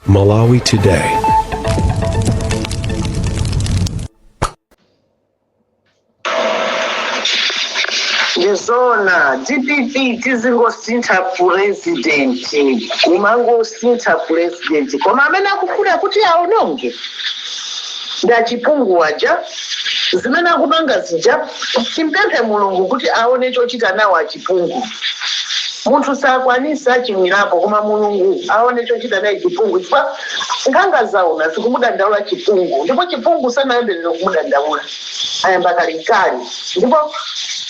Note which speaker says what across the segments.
Speaker 1: Malawi Today.
Speaker 2: Ndizona DPP tizingosintha purezidenti, kumangosintha purezidenti, koma amene akufuna kuti aononge ndi achipungu aja. Zimene akupanga zija, timpemphe Mulungu kuti aone chochita nawo achipungu. Munthu sakwanisa, achimwirapo, koma Mulungu aone chochita naye chipungu, chifukwa nkhanga zaona zikumudandaula chipungu, ndipo chipungu sanayambirire kumudandaula, ayamba kalekale. Ndipo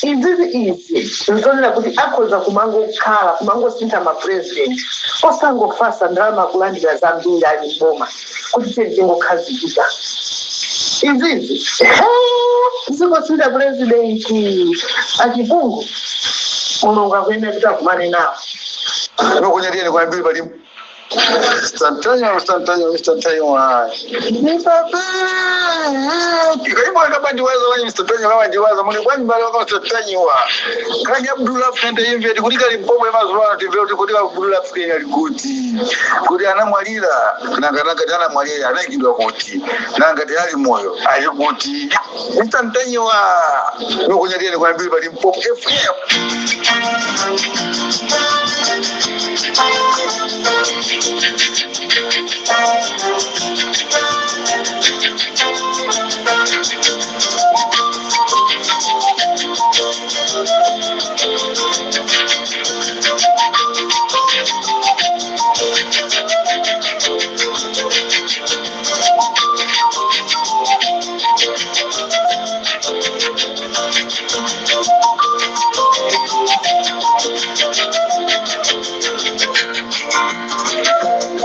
Speaker 2: izizi izi nzonena kuti akhoza kumangokhala kumangosintha mapresident, osangofasa ndalama, kulandira zambiri ali mboma, kuti tiye tingokhazikika. Izizi zingosintha president, achipungu Mulungu akuyenera kuti akumane nawo.
Speaker 3: Nokunyadiyeni kwambiri pali Mr. Mr. Mr. Ntanyiwa. Kaibu kama ndiwaza wani Mr. Ntanyiwa kama ndiwaza muni kwani mbali waka Mr. Ntanyiwa. Kanya Abdullah African imve kuti kali mpomwe mazuwa timve kuti kuti Abdullah African ali kuti. Kuti anamwalira nanga nanga anamwalira anaikidwa kuti nanga ali moyo ali kuti. Mr. Ntanyiwa. Nokunyadiyeni kwambiri pali Limpopo FM.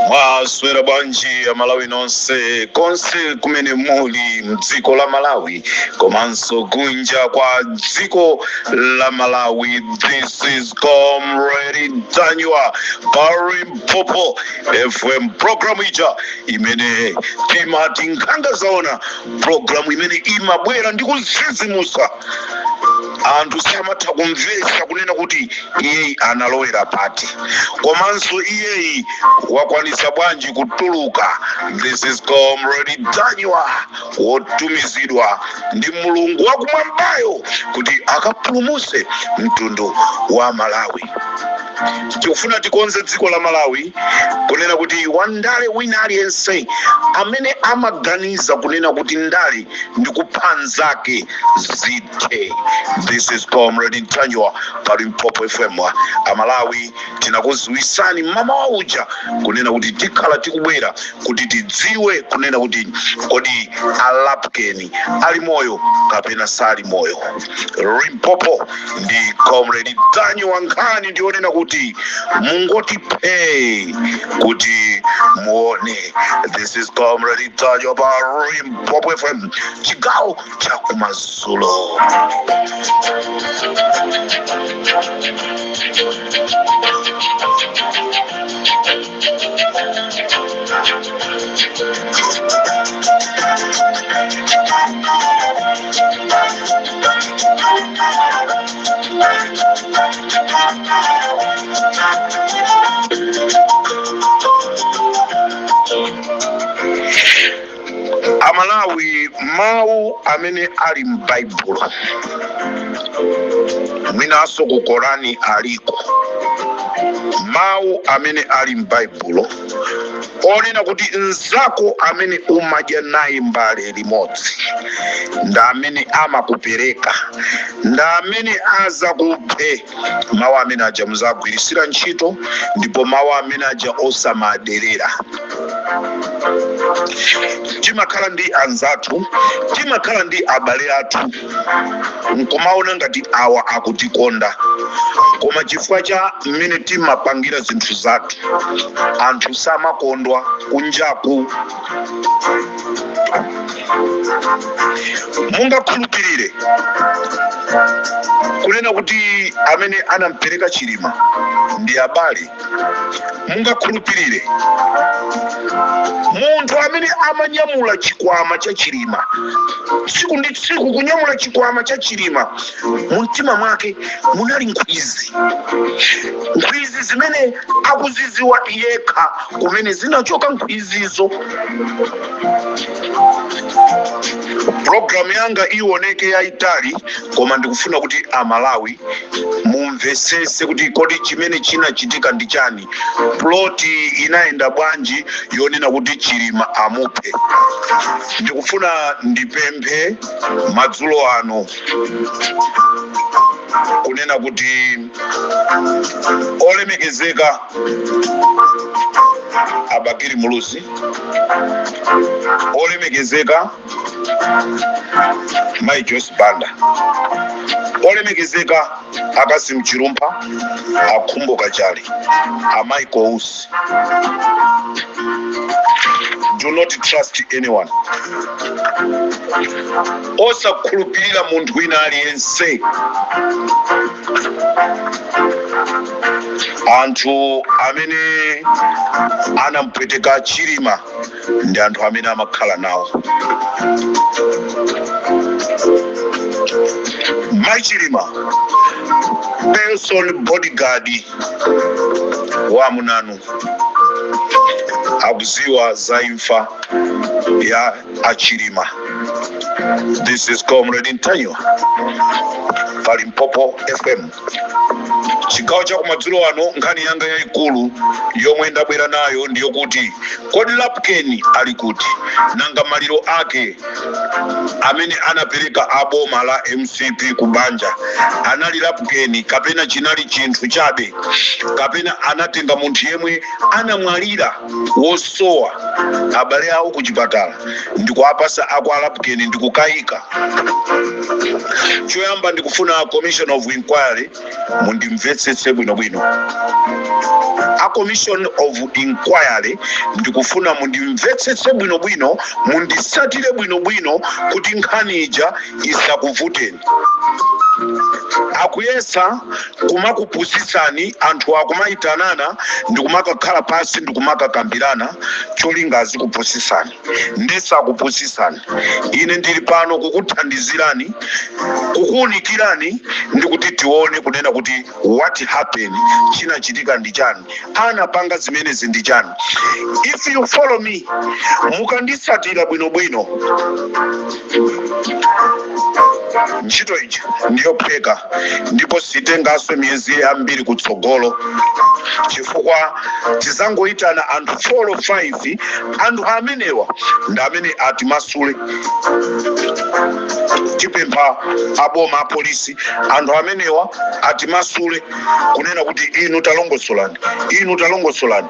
Speaker 4: Mwaswera bwanji Amalawi nonse konse kumene muli mdziko la Malawi komanso kunja kwa dziko la Malawi? This is Comrade Ntanyiwa pa Limpopo FM, program ija imene timati Nkhanga Zaona, program imene imabwera ndi kuzizimusa anthu. Samatha kumvetsa kunena kuti iyeyi analowera pati, komanso iyeyi wakwanisa bwanji kutuluka. This is Comrade Ntanyiwa, wotumizidwa ndi Mulungu wakumwambayo kuti akapulumuse mtundu wa Malawi. Tikufuna tikonze dziko la Malawi, kunena kuti wandale wina aliyense amene amaganiza kunena kuti ndale ndikupha nzake zithe. This is Comrade Ntanyiwa pa Limpopo FM. Amalawi, tinakuziwisani mamawa uja kunena kuti tikhala tikubwera kuti tidziwe kunena kuti kodi Alapkeni ali moyo kapena sali moyo. Limpopo ndi Comrade Ntanyiwa. Nkhani ndionena kuti mungoti pay kuti muone. This is Comrade Ntanyiwa pa Limpopo FM, chigawo cha kumadzulo. Amalawi, mawu amene ali m'Baibulo, mwinanso ku Korani aliko, mawu amene ali m'Baibulo onena kuti mnzako amene umadya naye mbale limodzi ndi amene amakupereka, ndi amene azakuphe. Mawu amene aja muzagwirisira ntchito, ndipo mawu amene aja osamaderera. Timakhala ndi anzathu, timakhala ndi abale athu, nkumaona ngati awa akutikonda, koma chifukwa cha mmene timapangira zinthu zathu, anthu samakondwa kunjaku. Mungakhulupirire, Kunena kuti amene anampereka Chilima ndi abale, mungakhulupirire munthu amene amanyamula chikwama cha Chilima tsiku ndi tsiku, kunyamula chikwama cha Chilima, mumtima mwake munali nkhwizi, nkhwizi zimene akuziziwa yekha kumene zinachoka nkhwizizo. Programu yanga ioneke yayitali, koma ndikufuna kuti Amalawi mumvesese kuti kodi chimene chinachitika ndi chani, ploti inayenda bwanji yonena kuti Chilima amuphe. Ndikufuna ndipemphe madzulo ano kunena kuti olemekezeka a Bakili Muluzi, olemekezeka Mai Joyce Banda, olemekezeka a Cassim Chilumpha, a Khumbo Kachali, a Michael Usi, do not trust anyone. Osakhulupirira munthu wina aliyense. Anthu amene anampweteka Chilima ndi anthu amene amakhala nawo Mai Chilima. Person bodyguard wa amunanu akuziwa za imfa ya aChilima. This is Comrade Ntanyiwa pa Limpopo FM, chigawo cha kumadzulo ano. Nkhani yanga yayikulu yomwe ndabwera nayo ndiyokuti kodi Lapken ali kuti? Nanga maliro ake amene anapereka aboma la MCP ku banja anali Lapken kapena chinali chinthu chabe, kapena anatenga munthu yemwe anamwalira wosowa abale awo ku chipatala ndikuwapasa akwa Lapken ndikukayika? Choyamba ndikufuna commission of inquiry mundimvetsetse bwinobwino. A commission of inquiry, ndikufuna mundimvetsetse bwinobwino, mundisatire bwinobwino kuti nkhani ija isakuvuteni. Akuyesa kumakupusitsani anthu, akumayitanana ndikumakakhala pansi ndikumakakambirana cholinga azikupusitsani. Ndisakupusitsani, ine ndili pano kukuthandizirani, kukuwunikirani ndikuti tione kunena kuti what happened, chinachitika ndi chani, anapanga zimenezi ndi chani. If you follow me, mukanditsatira bwinobwino, ntchito ija ndiyophweka ndipo sitenganso miyezi yambiri kutsogolo, chifukwa tizangoyitana anthu 4 or 5. Anthu amenewa ndi amene atimasule. Tipempha aboma, apolisi, anthu amenewa atimasule kunena kuti inu talongosolani, inu talongosolani,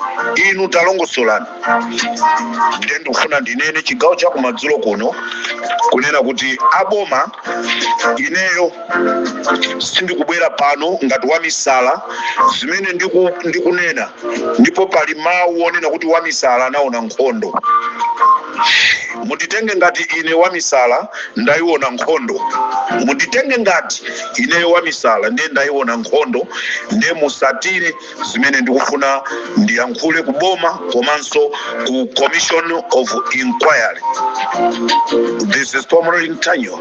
Speaker 4: inu talongosolani. Ndiye ndikufuna ndinene chigawo cha kumadzulo kuno kunena kuti aboma, ineyo sindikubwera pano ngati wamisala. Zimene ndikunena, ndipo pali mawu onena kuti wamisala anaona nkhondo. Munditenge ngati ine wamisala ndayiona nkhondo, munditenge ngati ineyo wamisala ndiye ndayiona nkhondo. Ndiye musatire zimene ndikufuna ndiyankhule ku boma komanso ku commission of inquiry. This is Comrade Ntanyiwa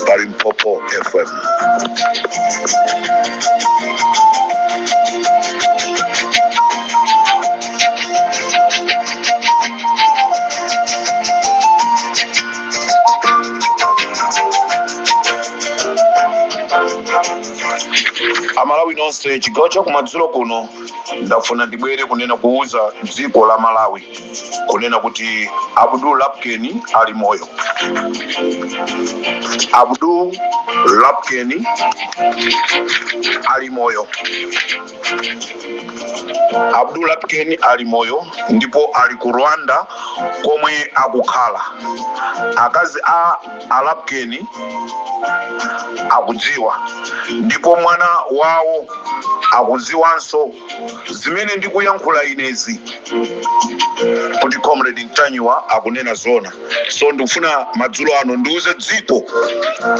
Speaker 4: pa Limpopo FM. Amalawi nonse, chigawo cha kumadzulo kuno ndafuna ndibwere kunena, kuuza dziko la Malawi kunena kuti Abdul Lapken ali moyo. Abdul Lapken ali moyo. Abdul Lapken ali moyo ndipo ali ku Rwanda komwe akukhala. Akazi a Alapken akudziwa ndipo mwana wawo akudziwanso. Zimene ndikuyankhula inezi kuti Comrade Ntanyiwa akunena zona. So ndikufuna madzulo ano ndiuze dziko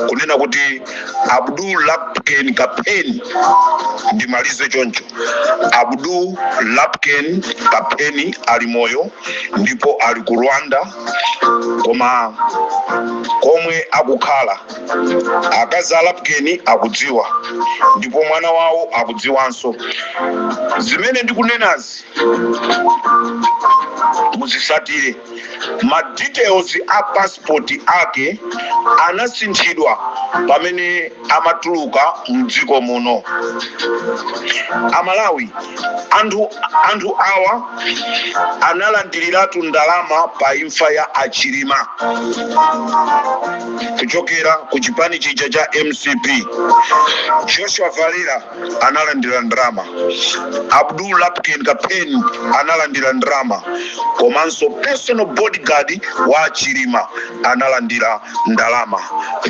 Speaker 4: kunena kuti Abdul Lapken Kapeni, ndimalize choncho, Abdul Lapken Kapeni ali moyo ndipo ali ku Rwanda, koma komwe akukhala akazi a Lapken akudziwa ndipo mwana wawo akudziwanso. Zimene ndikunenazi muzisatire. Ma details a passport ake anasinthidwa pamene amatuluka mdziko muno. Amalawi, anthu awa analandiriratu ndalama pa imfa ya Achilima kuchokera ku chipani chija cha MCP. Joshua Valera analandira ndalama, Abdul Lapken Kapeni analandira ndalama, komanso personal bodyguard wa Chilima analandira ndalama.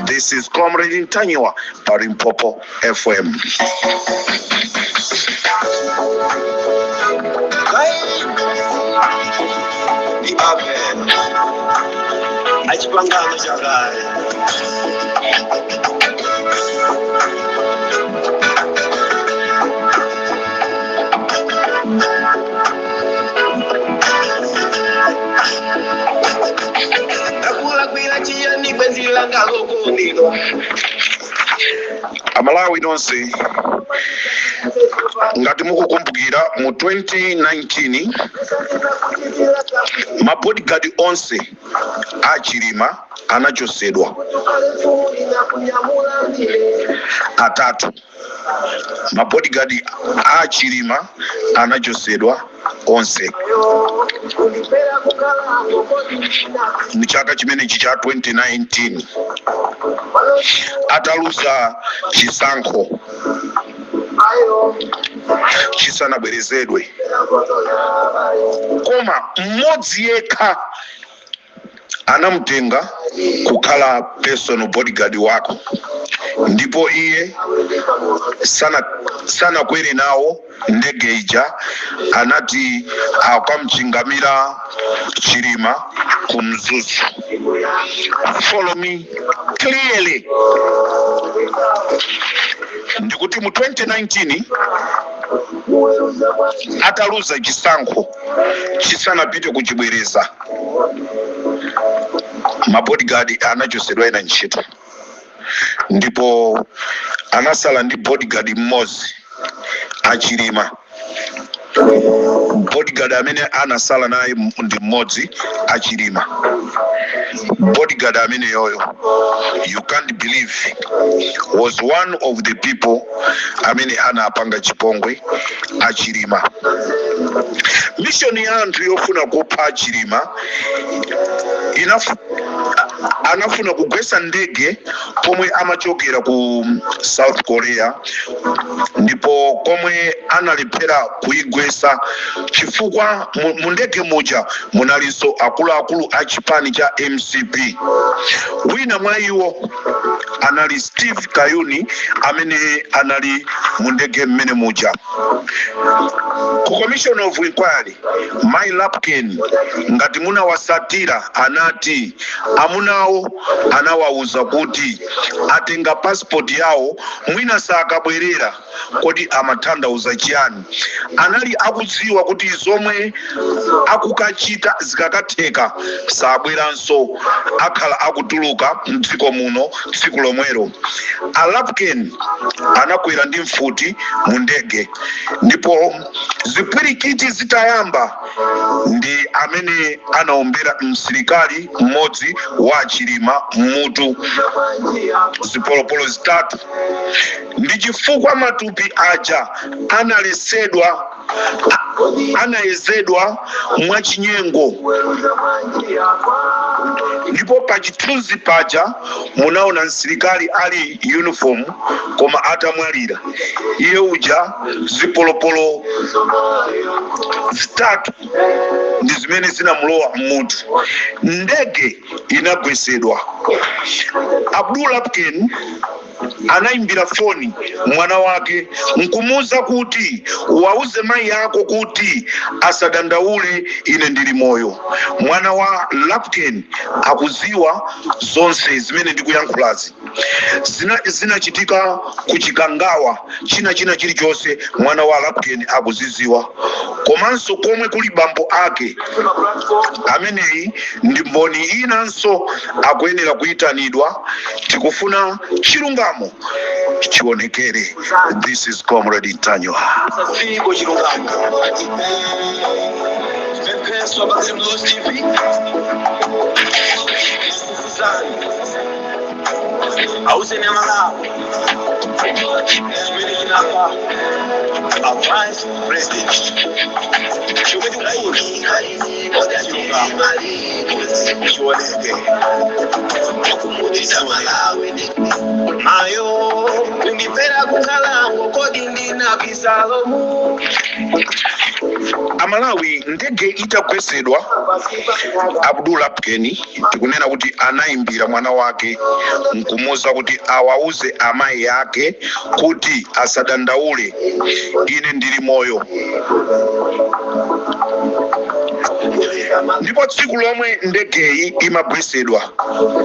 Speaker 4: This is Comrade Ntanyiwa pa Limpopo FM.
Speaker 3: Ndi Abel achipangano chakale. Ndakulakwira chiyani bwenzi langa lokondedwa?
Speaker 4: Amalawi nonse, ngati mukukumbukira, mu 2019 mabodyguard onse a Chilima anachosedwa atatu. Mabodyguard a Chilima anachosedwa onse mchaka chimenechi cha 2019 ataluza chisankho chisanabwerezedwe, koma mmodzi yekha anamutenga kukhala personal bodyguard wako, ndipo iye sanakwere nawo ndege ija. Anati akamchingamira Chilima ku Mzuzu. Follow me clearly, ndikuti mu 2019 ataluza chisankho chisanapite kuchibwereza, mabodyguard anachosedwa ena ntchito ndipo anasala ndi bodyguard mmodzi Achilima. Bodyguard amene anasala naye ndi mmodzi Achilima. Bodyguard amene yoyo, you can't believe, was one of the people amene anapanga chipongwe Achilima. Mission ya anthu yofuna kupha Achilima anafuna kugwesa ndege pomwe amachokera ku South Korea, ndipo komwe analephera kuigwesa chifukwa mu ndege muja munalinso akuluakulu a chipani cha MCP. Wina mwa iwo anali Steve Kayuni amene anali mu ndege mmene muja. Ku commission of inquiry, Mai Lapken, ngati munawasatira, anati amunawo anawawuza kuti atenga passport yawo, mwina sakabwerera. Kodi amatanthauza chiyani? Anali akudziwa kuti zomwe akukachita zikakatheka sabweranso, akhala akutuluka mdziko muno tsiku lomwelo. Alapken anakwera ndi mfuti mu ndege, ndipo zipwirikiti zitayamba ndi amene anaombera msilikali mmodzi wa Chilima mutu zipolopolo zitatu. Ndi chifukwa matupi aja analesedwa, anayezedwa mwachinyengo, ndipo pa chithunzi paja munaona msilikali ali uniform koma atamwalira iye uja. Zipolopolo zitatu ndi zimene zinamulowa mmutu. Ndege inagwesedwa. Abdul Lapken Anayimbira foni mwana wake nkumuuza kuti, "Wauze mayi ako kuti asadandaule, ine ndili moyo." Mwana wa Lapken akuziwa zonse zimene ndikuyankhulazi. Zinachitika kuchikangawa, china china chilichonse mwana wa Lapken akuziziwa, komanso komwe kuli bambo ake. Ameneyi ndi mboni inanso, akuyenera kuyitanidwa. Tikufuna chilungamo chionekere. This is Comrade Ntanyiwa.
Speaker 3: Siko chilungamo pempheswa pa Mlosi TV fufuzani, auseni Amalawi chimene chinapha a vice president. Chomwe tikufuna, chilungamo chioneke. Mayo kundipera kunkhalango, kodi ndinabisalomu?
Speaker 4: Amalawi, ndege itagwesedwa, Abdul Lapken, tikunena kuti anayimbira mwana wake nkumuwuza kuti awauze amayi ake kuti asadandaule, ine ndili moyo. Ndipo tsiku lomwe ndegeyi imagwesedwa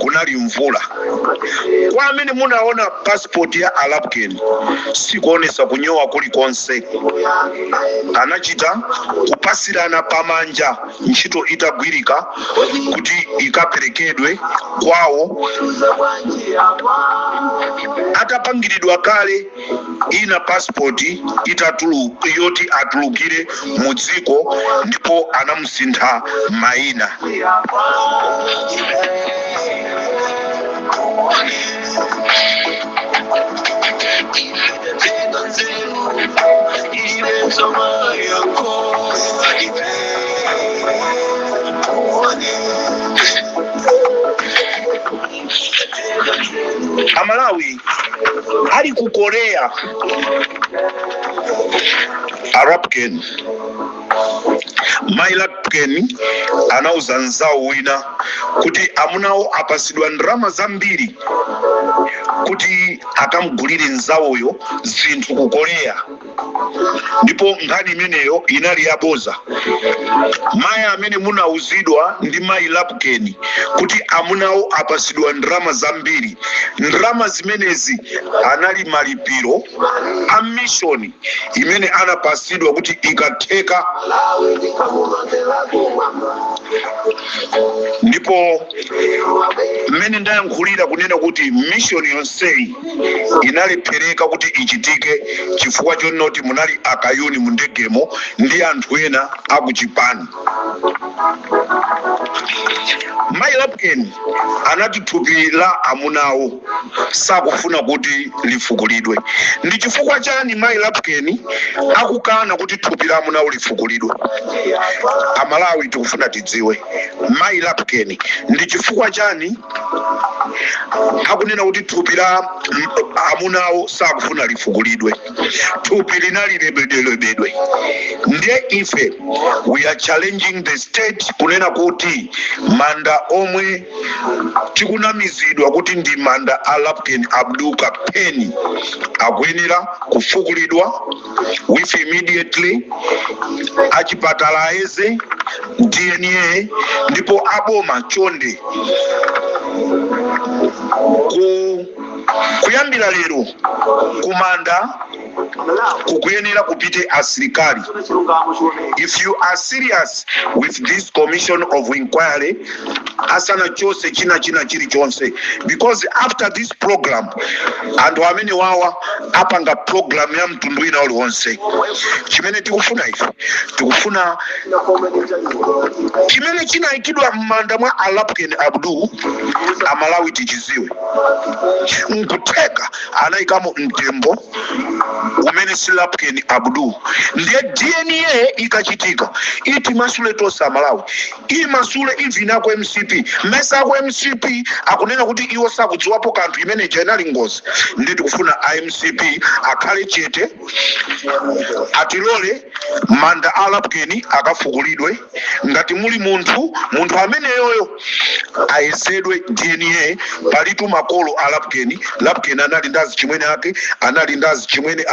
Speaker 4: kunali mvula. Kwa amene munaona passport ya Alapken, sikuonesa kunyowa kulikonse. Anachita kupasirana pamanja ntchito itagwirika kuti ikaperekedwe kwawo, atapangiridwa kale ina passport itatulu yoti atulukire mu dziko, ndipo anamusintha mayina. Amalawi, ali ku Korea Arapken, Mai Lapken anauza nzawo wina kuti amunawo apasidwa ndalama zambiri kuti akamugulire nzawoyo zinthu ku Korea, ndipo nkhani imeneyo inali yaboza. Mayi amene munauzidwa ndi Mayi Lapken kuti amunawo apasidwa ndalama zambiri, ndalama zimenezi anali malipiro a mission imene anapasidwa kuti ikatheka. Ndipo mmene ndayankhulira kunena kuti mission yonseyi inalephereka kuti ichitike chifukwa chonoti munali akayuni mu ndegemo ndi anthu ena akuchipani. Mayi Lapken anati thupi la amunawo sakufuna kuti lifukulidwe. Ndi chifukwa chani Mayi Lapken akukana kuti thupi la amunawo lifukulidwe? Amalawi, tikufuna tidziwe, Mayi Lapken ndi chifukwa chani akunena kuti thupi la amunawo sakufuna lifukulidwe? Thupi linali lebedwelebedwe. Ndiye ife we are challenging the state kunena kuti manda omwe tikunamizidwa kuti ndi manda a Lapken Abdul Kapeni akuyenera kufukulidwa with immediately, achipatala ayeze DNA. Ndipo aboma, chonde, kuyambira lero kumanda kukuyenera kupite asilikali. If you are serious with this commission of inquiry, asanachose china china chilichonse, because after this program anthu amene wawa apanga program ya mtundu wina uliwonse. Chimene tikufuna ife, tikufuna chimene chinayikidwa m'manda mwa Alapken Abdul, Amalawi tichiziwe. Nkutheka anayikamo mtembo. Umene si Lapken Abdul. Ndiye DNA ikachitika itimasule tonse Amalawi, imasule even ako MCP. Mesa ako MCP akunena kuti iwo sakudziwapo kanthu, imene ija inali ngozi? Ndi tikufuna a MCP akhale chete, atilole manda a Lapken akafukulidwe. Ngati muli munthu, munthu ameneyoyo ayesedwe DNA. Palitu makolo a Lapken. Lapken anali ndi azichimwene ake, anali ndi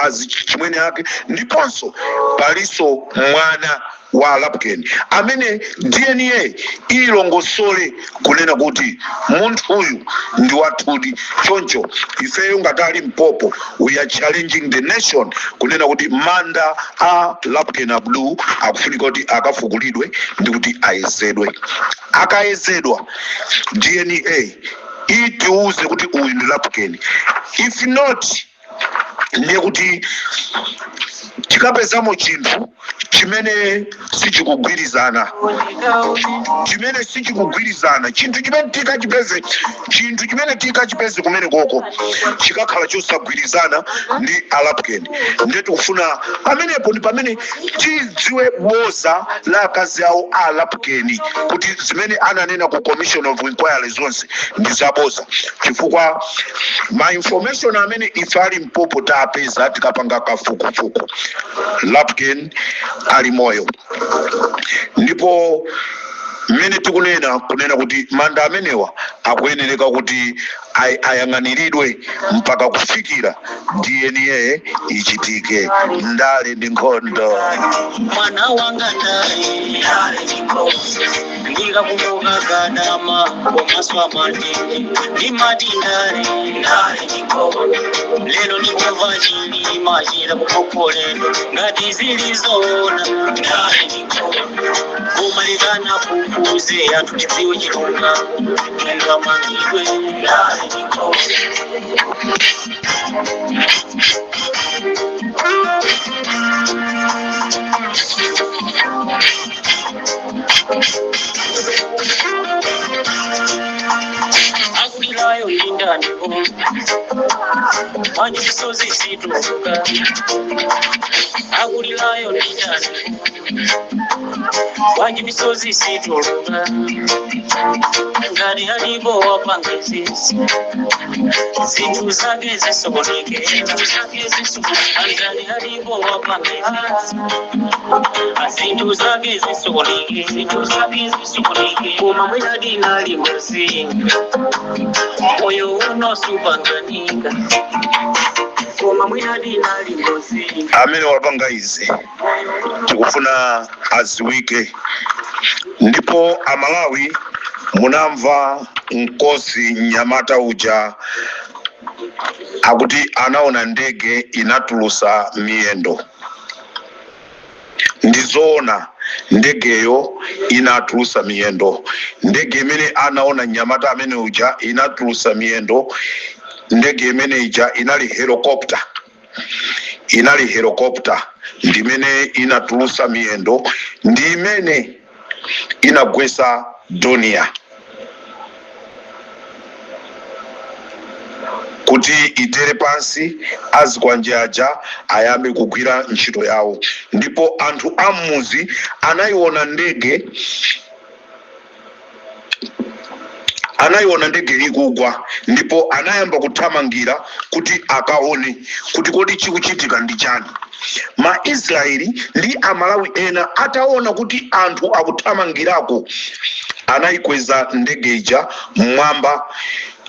Speaker 4: azichimwene ake, ndiponso palinso mwana wa Lapken amene DNA ilongosole kunena kuti munthu uyu ndi wathudi. Choncho ifeyo ngati a Limpopo, we are challenging the nation kunena kuti manda a Lapken Abdul akufunika kuti akafukulidwe ndi kuti ayezedwe. Akayezedwa, DNA itiuze kuti uyu ndi Lapken. If not, ndiye kuti tikapezamo chinthu chimene sichikugwirizana, chimene sichikugwirizana. Chinthu chimene tikachipeze, chinthu chimene tikachipeze kumene koko chikakhala chosagwirizana ndi Alapken. Ndiye tikufuna pamenepo ndi pamene tidziwe boza la akazi awo a Alapken, kuti zimene ananena ku commission of inquiry zonse ndi zaboza, chifukwa ma information amene ife a Limpopo tapeza tikapanga kafukufuku, Lapken ali moyo. Ndipo mmene tikunena kunena kuti manda amenewa akuyenereka kuti ayang'aniridwe mpaka kufikira DNA ichitike. Ndale ndi nkhondo.
Speaker 1: Mwana wanga, ndale ndikakumbuka Gadama komaswa matende, ndimati ndale. Lero ndikumva Chilima chira kuphopholera ngati zilizoona. Kumalikana fufuze anthu tidziwe chilungamo, mungamangidwe. Akulirayo ndi ndanipo? Wanji misozi situluka? Akulirayo ndi ndani? Wanji misozi situluka? Ngati alipo wapanga izizi, zinthu zake zisokonekera. Ngati alipo wapanga izizi, zinthu zake zisokonekera, zinthu zake zisokonekera. Koma mwina dinali ngozi, moyo uno supanganika. Koma mwina dinali ngozi.
Speaker 4: Amene wapanga izi tikufuna aziwike. Ndipo Amalawi, munamva Nkosi mnyamata uja akuti anaona ndege inatulusa miyendo. Ndizoona, ndegeyo inatulusa miyendo. Ndege imene anaona mnyamata amene uja inatulusa miyendo, ndege imene ija inali helicopter, inali helicopter ndimene inatulusa miyendo, ndi imene inagwesa Dornier kuti itere pansi, azikwanje aja ayambe kugwira ntchito yawo. Ndipo anthu ammuzi anayiona ndege, anayiona ndege ikugwa, ndipo anayamba kuthamangira kuti akaone kuti kodi chikuchitika ndi chani. Maisraeli ndi Amalawi ena ataona kuti anthu akuthamangirako, anayikweza ndege ija mmwamba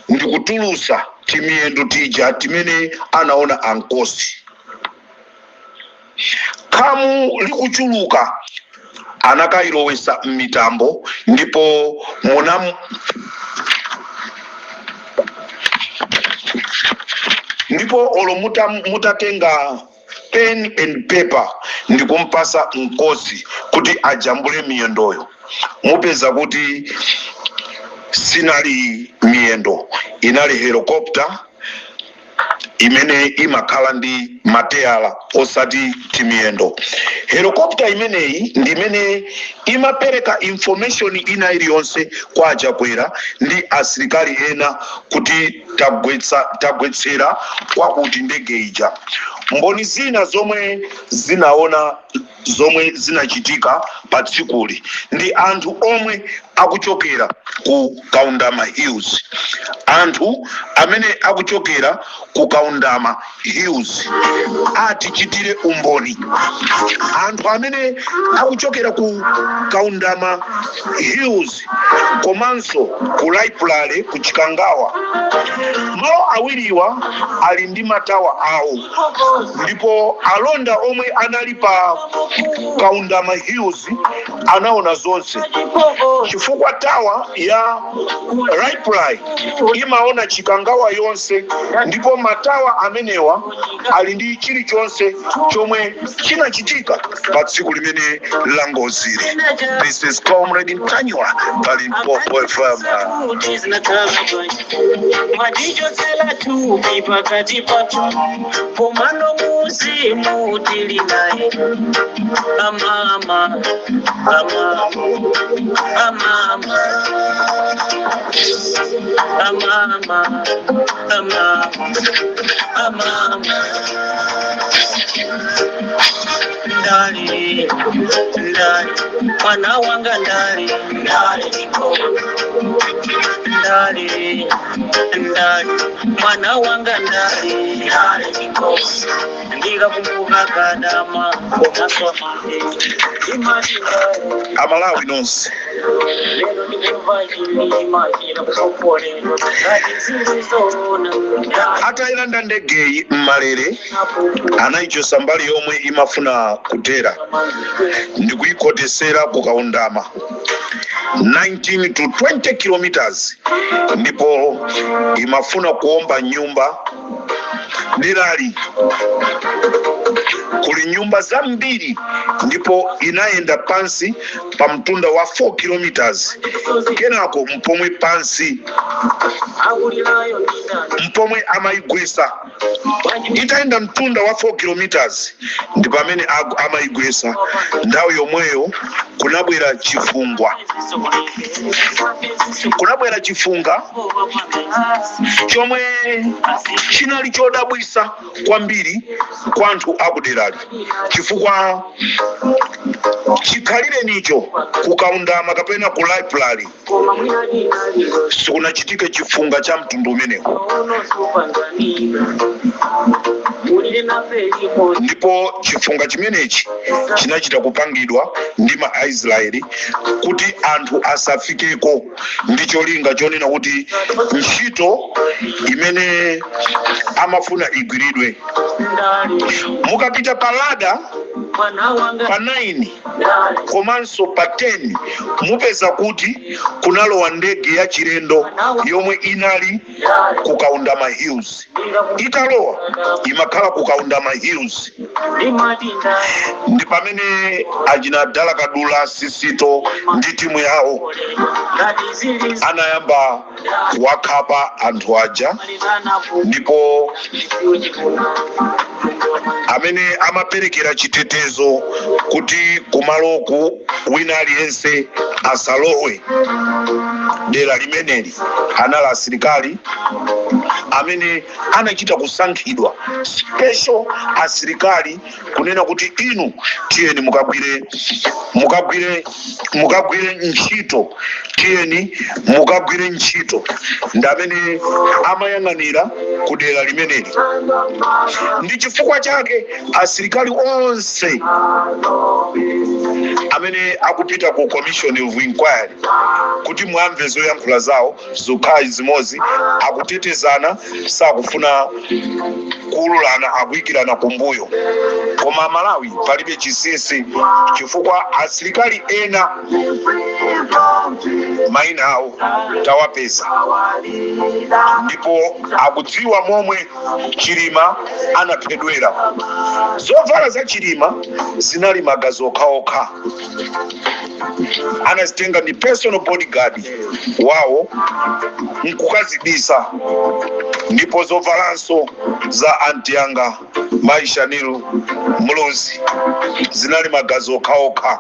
Speaker 4: ndikutulusa timiyendo tija timene anaona ankosi. Khamu likuchuluka, anakayilowesa m'mitambo ndipo muna ndipo olo mutatenga pen and paper ndikumpasa Nkosi kuti ajambule miyendoyo, mupeza kuti sinali miyendo, inali helicopter imene imakhala ndi mateyala, osati timiyendo. Helicopter imeneyi ndi imene imapereka information ina iliyonse kwa Achakwera ndi asilikali ena kuti tagwetsera kwakuti ndege ija. Mboni zina zomwe zinaona zomwe zinachitika pa tsikuli ndi anthu omwe akuchokera ku Kaundama Hills. Anthu amene akuchokera ku Kaundama Hills atichitire umboni. Anthu amene akuchokera ku Kaundama Hills komanso ku Library ku Chikangawa, malo awiriwa ali ndi matawa awo, ndipo alonda omwe anali pa Kaundama Hills anaona zonse, chifukwa tower ya Library imaona Chikangawa yonse, ndipo matawa amenewa ali ndi chilichonse chomwe chinachitika pa tsiku limene la ngozili. This is Comrade Ntanyiwa pa Limpopo FM.
Speaker 1: Kuti zinakhala bwanji, mwatichotsera thupi pakati pathu, pomano muzimu tili naye. Amama, amama, amama, amama, amama, amama. Ndali, ndali, mwana wanga ndali, ndali, ndali, ndali, mwana wanga ndali, ndali. Ndikakumbuka kadama komaswa mame imati ndali.
Speaker 4: Amalawi nonse,
Speaker 1: Lero ndikumva chilima chira kusopole ngati zilizoona.
Speaker 4: Atayilanda ndegeyi mmalere, anayichosa mbali yomwe imafuna kutera ndikuyikhotesera ku Kaundama 19 to 20 kilometers, ndipo imafuna kuomba nyumba. Derali kuli nyumba zambiri, ndipo inayenda pansi pa mtunda wa 4 kilometers, kenako mpomwe pansi
Speaker 1: Akulilayo ndindani?
Speaker 4: mpomwe amayigwesa. Itayenda mtunda wa 4 kilometers ndi pamene amayigwesa. Nthawi yomweyo kunabwera chifungwa, kunabwera chifunga chomwe chinali chodabwisa kwambiri kwa anthu akuderali, chifukwa chikhalirenicho kukaundama kapena ku Library sikunachitike chifunga cha mtundu umenewo. Ndipo chifunga chimenechi chinachita kupangidwa ndi ma Aisraeli kuti anthu asafikeko, ndi cholinga chonena kuti ntchito imene amafuna igwiridwe. Mukapita pa radar pa 9 komanso pa 10, mupeza kuti kunalowa ndege ya chilendo yomwe inali ku Kaundama Hills. Italowa, imakhala ku Kaundama Hills, ndi pamene achina Dala Kadula Sisito ndi timu yawo anayamba kuwakhapa anthu aja. Ndipo amene amaperekera chitetezo kuti kumaloku wina aliyense asalowe dera limeneli anali asilikali amene anachita kusankhidwa special, asilikali kunena kuti inu tiyeni mukagwire, mukagwire, mukagwire ntchito, tiyeni mukagwire ntchito, ndi amene amayang'anira ku dera limeneli. Ndi chifukwa chake asilikali onse amene akupita ku commission of inquiry, kuti mwamve zoyankhula zawo, zokhala zimodzi, akutetezana, sakufuna kuululana, akuyikirana kumbuyo. Koma Malawi, palibe chinsinsi, chifukwa asilikali ena mayina awo tawapeza, ndipo akudziwa momwe Chilima anaphedwera. Zovala za Chilima zinali magazi okhaokha, anazitenga ndi personal bodyguard wawo nkukazibisa. Ndipo zovalanso za anti yanga Mai Shanil Muluzi zinali magazi okhaokha.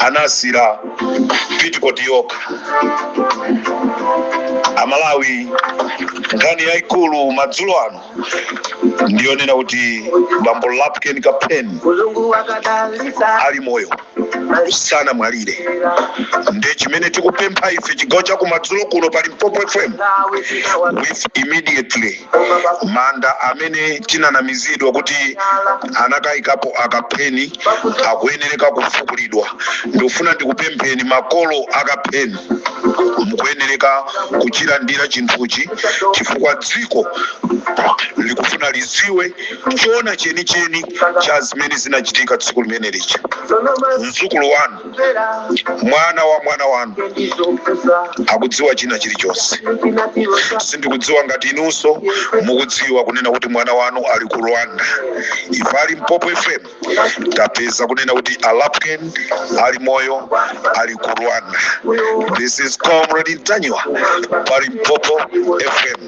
Speaker 4: Anasira pitikoti yokha. Amalawi, nkhani yayikulu madzulo ano ndiyonena kuti bambo Lapken Kapheni
Speaker 2: Mulungu wakadalisa
Speaker 4: ali moyo, sanamwalire. Nde chimene tikupempha ife chigawo cha kumadzulo kuno pa Limpopo FM, with immediately manda amene tinanamizidwa kuti anakayikapo akapheni akuyenereka kufukulidwa. Ndikufuna ndikupempheni makolo akapheni, mukuyenereka kuchilandira chinthuchi chifukwa dziko likufuna liziwe choona chenicheni cha zimene zinachitika tsiku limene lija. Mzukulu wanu, mwana wa mwana wanu akudziwa china chilichonse. Sindikudziwa ngati inunso mukudziwa kunena kuti mwana wanu ali ku Rwanda. Ife a Limpopo FM tapeza kunena kuti Alapken ali moyo, ali ku Rwanda. This is Comrade Ntanyiwa pa Limpopo FM.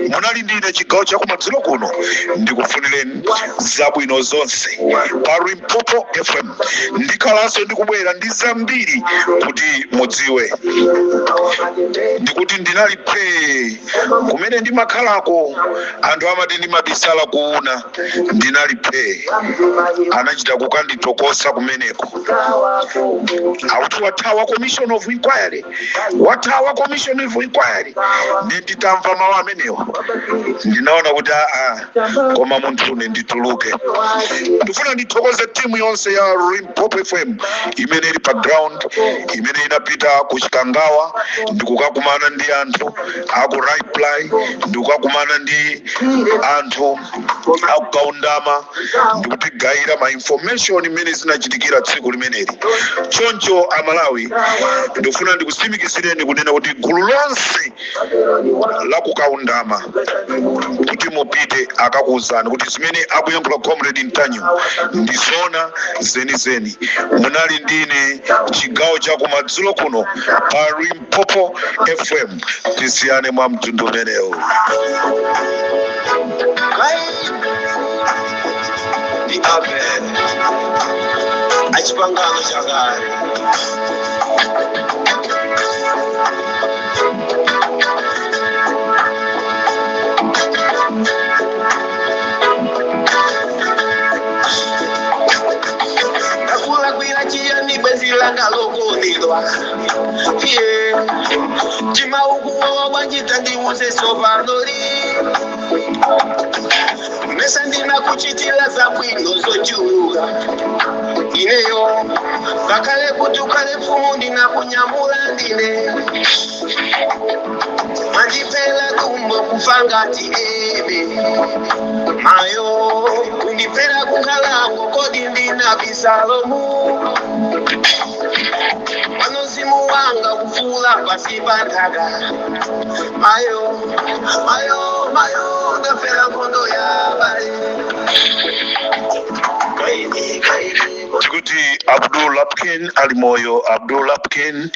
Speaker 4: Munali ndine chigawo chakumadzulo kuno. Ndikufunireni zabwino zonse pa Limpopo FM. Ndikhalanso ndikubwera ndi zambiri kuti mudziwe. Ndikuti ndinali phee kumene ndimakhalako, anthu amati ndimabisala kuuna. Ndinali phee, anachita kukanditokosa kumeneko, akuti wathawa commission of inquiry, wathawa commission of inquiry. Ndi nditamva mawu amenewa ndinaona kuti aa, koma munthune ndituluke. Ndifuna ndithokoze timu yonse ya Limpopo FM imene ili pa ground, imene inapita ku Chikangawa ndikukakumana ndi anthu aku Raiply, ndikukakumana ndi anthu akukaundama, ndikutigayira ma information imene zinachitikira tsiku limeneli. Choncho Amalawi, ndikufuna ndikutsimikizireni kunena kuti gulu lonse la kukaundama, kuti mupite akakuwuzani kuti zimene akuyankhula Comrade Ntanyiwa ndi zona zenizeni. Munali ndine chigawo cha kumadzulo kuno pa Limpopo FM. Tisiyane mwa mtundu umenewu.
Speaker 5: Ndi Abel achipangano chakale. Ndakulakwira chiyani bwenzi langa lokondedwa? Iye chimaukuwawa bwanji? Tandiuze sopanoli. Mesa ndinakuchitira zabwino zochuluka ineyo? Ngakhale kuti ukhale mfumu ndinakunyamula ndine. Mandipela dumbo kufa ngati ebe mayo, kundipera kunkhalango. Kodi ndinabisalomu pano? Mzimu wanga kufula pasi pa nthaka. Mayo, mayo, mayo, ndafera nkhondo ya bale. Kaini, kaini.
Speaker 4: Tikuti Abdul Lapken ali moyo. Abdul Lapken,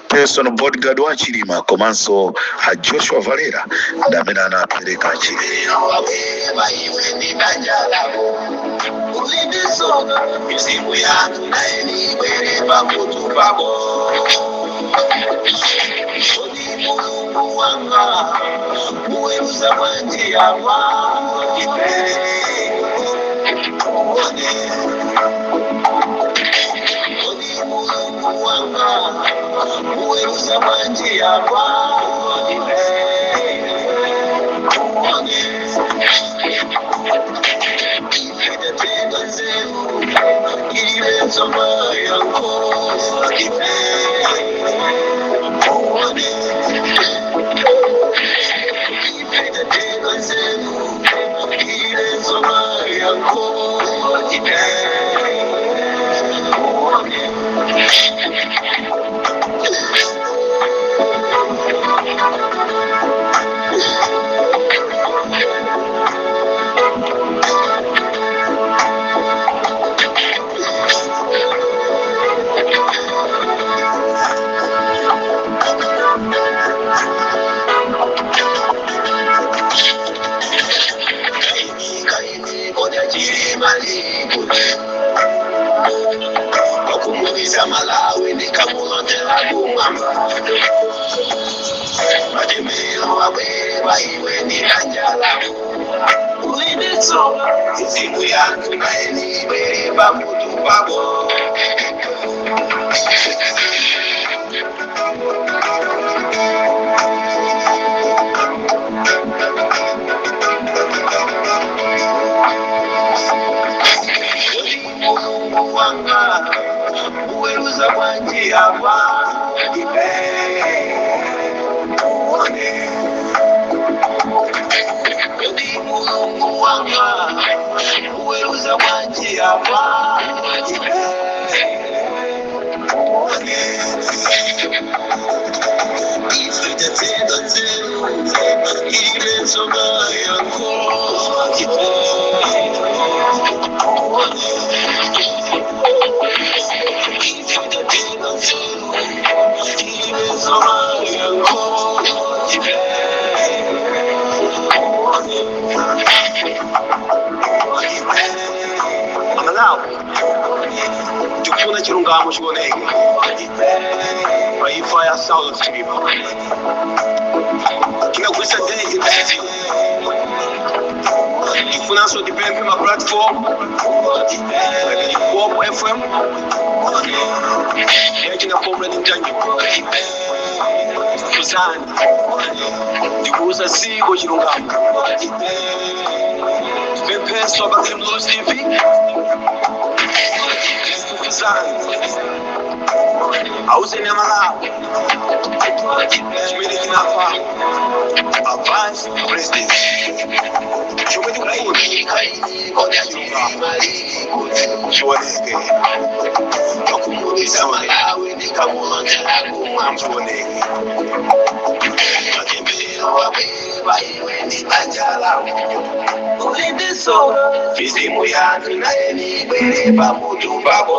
Speaker 4: personal bodyguard wa Chilima komanso a Joshua Valera, ndi amene anapereka Chilima.
Speaker 5: Wabwera iwe ndi banja lako ulindisoka mizimu yanthu naye nibwere pamutu pako. Kodi Mulungu wanga muweruza bwanji awa? Uone. Kodi Mulungu wanga muweruza bwanji awa? Uone. Ife nzeru ilibenzo mayanko. Ife uone. Ife nzeru ilibenzo mayanko. Ife uone. Ndikakumulisa Malawi, ndikamulondela kumwamba. Matembero abwere paiwe ndikanjala. Ulinditsoka mizimu yanthu naye nibwere pamutu pako. Kodi Mulungu wanga uweruza bwanji apa ipe uone. Kodi Mulungu wanga uweruza bwanji apa ipe uone. Ife tatenda nzeru ilensoga yako ipe uone. Ife tatenda nzeru ilensoga yako ipe uone.
Speaker 6: Amalawi tikufuna chilungamo chioneke pa imfa ya Saulos Chilima. Tinagwisa ndege tichidziwa. Tikufunanso tipemphe ma platform like Limpopo FM yachina Comrade Mtanyiwa, fufuzani ndikuuza dziko chilungamo. Tipemphenso a Bakili Muluzi TV, fufuzani, auzeni Amalawi chimene chinapha a vice president. Chomwe tikufuna chilungamo chioneke.
Speaker 5: Ndikakumulisa Malawi, ndikamulondela kumwamba.
Speaker 6: Chioneke.
Speaker 5: Matembero abwere paiwe ndikanjala. Ulindisoka mizimu yanthu naye nibwere pamutu pako.